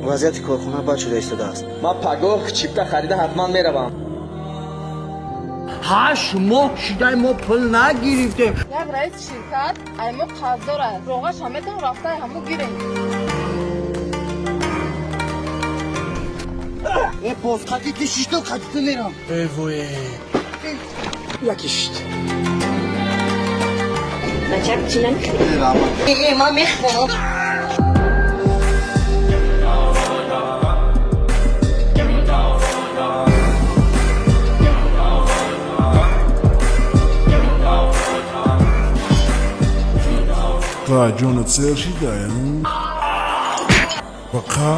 Вазъияти корхона бад шуда истодааст. Ман пагоҳ чипта харида ҳатман меравам. 8 моҳ шидай, мо пул нагирифтем. Як раиси ширкат ай мо қарздор аст. Роғаша метавон рафтаи ҳаму гирем. Э, боз қати ти шишто, қати ту мерам. Э вое, яки шит. Бачак, чӣ намехӯрӣ? Э, ман мехӯрам. Қа ҷонат сер шидая? Ба қа.